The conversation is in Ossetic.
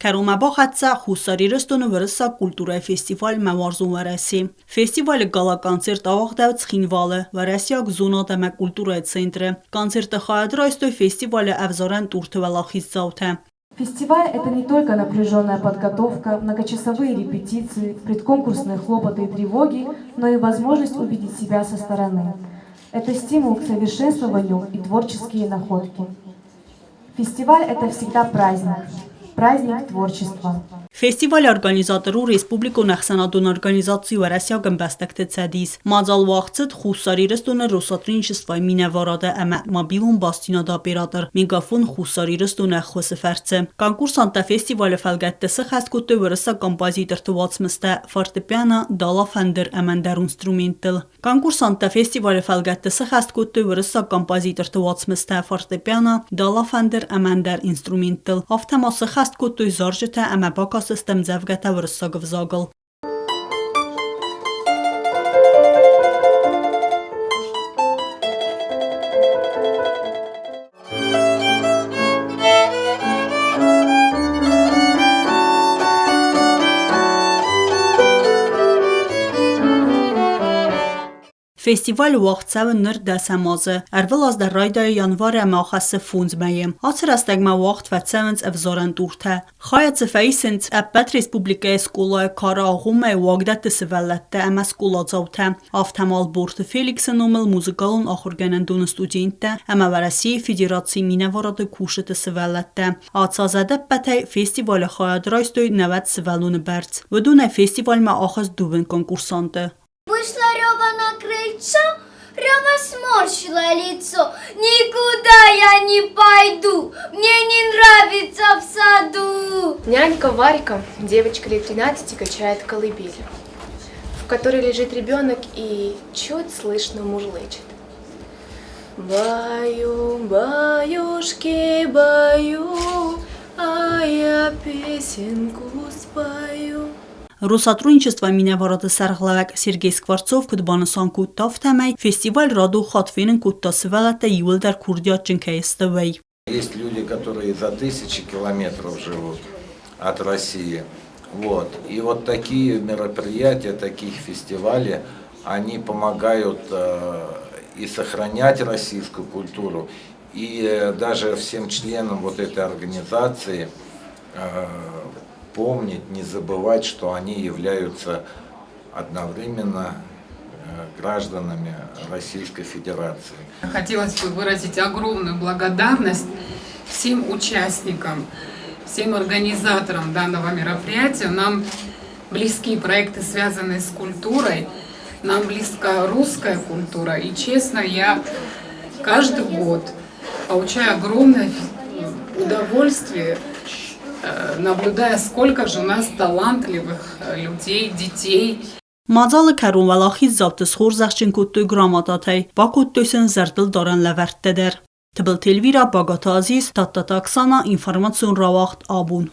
Кӕронмӕ бахӕццӕ Хуссар Ирыстоны уырыссаг культурӕйы фестиваль Мӕ уарзон Уӕрӕсе. Фестивалы гала-концерт ауагъдӕуыд Цхинвалы, Уӕрӕсейаг зонад ӕмӕ культурӕйы центры. Концерты хайад райстой фестивалы ӕвзарӕн турты уӕлахиздзаутӕ. Фестиваль – это не только напряженная подготовка, многочасовые репетиции, предконкурсные хлопоты и тревоги, но и возможность увидеть себя со стороны. Это стимул к совершенствованию и творческие находки. Фестиваль – это всегда праздник. Праздник творчества. Фестивалы организатор у республикон ӕхсӕнадон организаци Уӕрӕсейаг ӕмбӕстӕгты цӕдис. Мадзал уагъд цыд Хуссар Ирыстоны Россотрудничествойы минӕварады ӕмӕ мобилон бастдзинады оператор Мегафон Хуссар Ирыстоны ӕххуысы фӕрцы. Конкурсанттӕ фестивалы фӕлгӕтты сыхӕст кодтой уырыссаг композиторты уацмыстӕ фортепиано, дала-фӕндыр ӕмӕ ӕндӕр инструменттыл. Конкурсанттӕ фестивалы фӕлгӕтты сыхӕст кодтой уырыссаг композиторты уацмыстӕ фортепиано, дала-фӕндыр ӕмӕ ӕндӕр инструменттыл, афтӕ ма сыхӕст кодтой зарджытӕ ӕмӕ бакастысты ӕмдзӕвгӕтӕ уырыссаг ӕвзагыл. Фестиваль уагъд цӕуы ныр дӕсӕм азы. Ӕрвылаз дӕр райдайы январы ӕмӕ ахӕссы фондз мӕйы. Ацы рӕстӕгмӕ уагъд фӕцӕуынц ӕвзарӕн туртӕ. Хайад дзы фӕисынц ӕппӕт республикӕйы скъолайы кары агъоммӕйы уагдӕтты сывӕллӕттӕ ӕмӕ скъоладзаутӕ, афтӕ ма Ӕлборты Феликсы номыл музыкалон ахуыргӕнӕндоны студенттӕ ӕмӕ Уӕрӕсейы Федерацийы минӕварады кусджыты сывӕллӕттӕ. Ацы аз ӕдӕппӕтӕй фестивалы хайад райстой 90 сывӕллоны бӕрц. Уыдонӕй фестивальмӕ ахызт дыууын конкурсанты. Вышла Рева на крыльцо, Рева сморщила лицо. Никуда я не пойду, мне не нравится в саду. Нянька Варька, девочка лет 13, качает колыбель, в которой лежит ребенок и чуть слышно мурлычет. Баю, баюшки, баю, а я песенку спою. Россотрудничество минӕварады сӕргълӕууӕг Сергей Скворцов куыд банысан кодта, афтӕмӕй фестиваль радон хатт фенын кодта сывӕллӕттӕ иууылдӕр курдиатджын кӕй сты, уый. Есть люди, которые за тысячи километров живут от России. Вот. И вот такие мероприятия, таких фестивали, они помогают и сохранять российскую культуру, и даже всем членам вот этой организации помнить, не забывать, что они являются одновременно гражданами Российской Федерации. Хотелось бы выразить огромную благодарность всем участникам, всем организаторам данного мероприятия. Нам близки проекты, связанные с культурой, нам близка русская культура. И честно, я каждый год получаю огромное удовольствие, наблюдая, сколько же у нас талантливых людей, детей. Мадзалы кӕрон уӕлахиздзауты схорзӕхджын кодтой грамотатӕй, бакодтой сын зӕрдылдарӕн лӕвӕрттӕ дӕр. Тыбылты Эльвирӕ, Багаты Азиз, Тадтаты Оксана, информацион рауагъд «Абон».